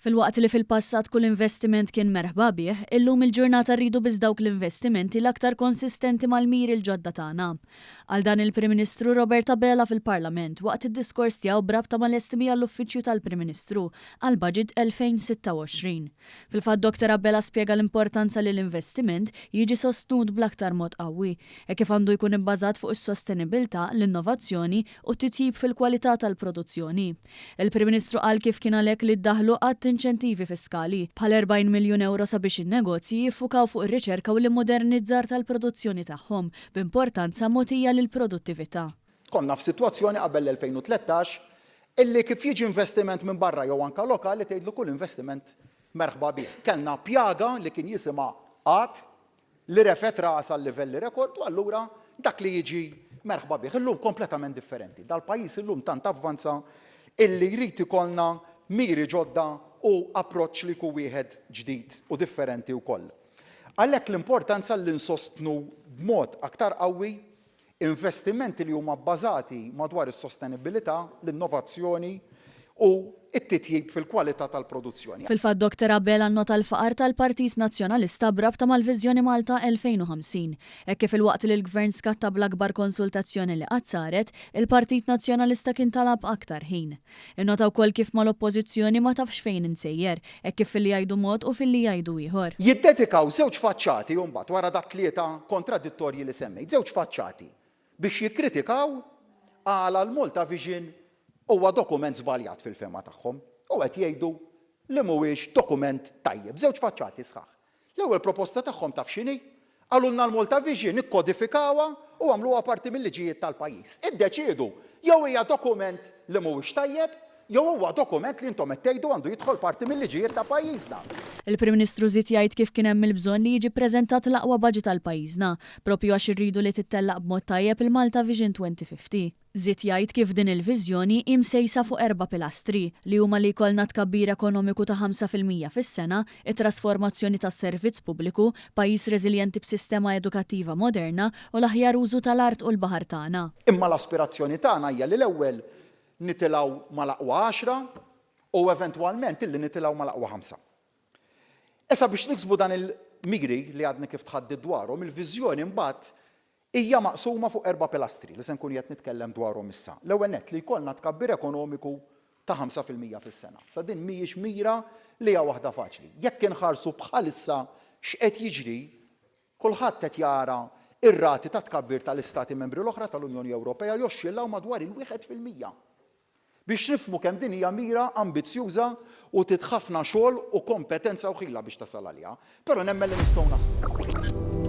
Filwaqt li fil-passat kull investiment kien merħba bih, illum il-ġurnata rridu biss dawk l-investimenti l-aktar konsistenti mal-miri l-ġodda tagħna. Qal dan il-Prim Ministru Robert Abela fil-Parlament waqt id-diskors tiegħu b'rabta mal-estimi għall-Uffiċċju tal-Prim Ministru għall-Budget 2026. Fil-fatt Dr Abela spjega l-importanza li l-investiment jiġi sostnut bl-aktar mod qawwi, hekk kif għandu jkun ibbażat fuq is-sostenibilità, l-innovazzjoni u t-titjib fil-kwalità tal-produzzjoni. Il-Prim Ministru qal kif kien għalhekk li ddaħħlu għadd inċentivi fiskali, bħal 40 miljun ewro sabiex in-negozji jiffukaw fuq ir-riċerka u l-immodernizzar tal-produzzjoni tagħhom, b'importanza mogħtija lill-produttività. Konna f'sitwazzjoni qabel l-2013 illi kif jiġi investiment minn barra jew anke lokali tgħidlu kull investiment merħba bih. Kellna pjaga li kien jisimha qgħad li refgħet rasha għal livelli rekord u allura dak li jiġi merħba bih. Illum kompletament differenti. Dal-pajjiż illum tant avvanza illi jrid ikollna miri ġodda u approċċ li jkun wieħed ġdid u differenti wkoll. Għalhekk l-importanza li nsostnu b'mod aktar qawwi investimenti li huma bbażati madwar is-sostenibilità, l-innovazzjoni u t-titjib fil-kwalità tal-produzzjoni. Fil-fatt Dr Abela nnota l-faqar tal-Partit Nazzjonalista b'rabta mal-Viżjoni Malta 2050, hekk kif filwaqt li l-Gvern skatta bl-akbar konsultazzjoni li qatt saret, il-Partit Nazzjonalista kien talab aktar ħin. Innota wkoll kif mal-Oppożizzjoni ma tafx fejn int sejjer, hekk kif filli jgħidu mod u filli jgħidu ieħor. Jiddedikaw żewġ faċċati u mbagħad wara dat-tlieta kontradittorji li semmejt, żewġ faċċati biex jikkritikaw għala l-Malta Vision huwa dokument żbaljat fil-fehma tagħhom u qed jgħidu li mhuwiex dokument tajjeb. Żewġ faċċati sħaħ. L-ewwel proposta tagħhom taf x'inhi? Qalulna l-Malta Vision ikkodifikawha u għamluha parti mil-liġijiet tal-pajjiż. Iddeċiedu, jew hija dokument li mhuwiex tajjeb, jew huwa dokument li intom qed tgħidu għandu jidħol parti mil-liġijiet ta' pajjiżna. Il-Prim Ministru żied jgħid kif kien hemm il-bżonn li jiġi ppreżentat l-aqwa budget għal pajjiżna, proprju għax irridu li tittellaq b'mod tajjeb il-Malta Vision 2050. Żied jgħid kif din il-viżjoni hi msejsa fuq erba' pilastri, li huma li jkollna tkabbir ekonomiku ta' 5% fis-sena, it-trasformazzjoni tas-servizz pubbliku, pajjiż reżiljenti b'sistema edukattiva moderna u l-aħjar użu tal-art u l-baħar tagħna. Imma l-aspirazzjoni tagħna hija li l-ewwel nitilgħu mal-aqwa għaxra u eventwalment illi nitilgħu mal-aqwa ħamsa. Issa biex niksbu dan il-miri li għadni kif tħaddit dwarhom, il-viżjoni mbagħad Hija maqsuma fuq erba' pilastri li se nkun qiegħed nitkellem dwarhom issa. L-ewwel nett, li jkollna tkabbir ekonomiku ta' 5% fis-sena. Sa din mhijiex mira li hija waħda faċli. Jekk inħarsu bħalissa x'qed jiġri, kulħadd qed jara r-rati ta' tkabbir tal-Istati Membri l-oħra tal-Unjoni Ewropea joxxillaw madwar il-1%. Biex nifhmu kemm din hija mira ambizzjuża u trid ħafna xogħol u kompetenza u ħila biex tasal għaliha. Però nemmen li nistgħu naslu.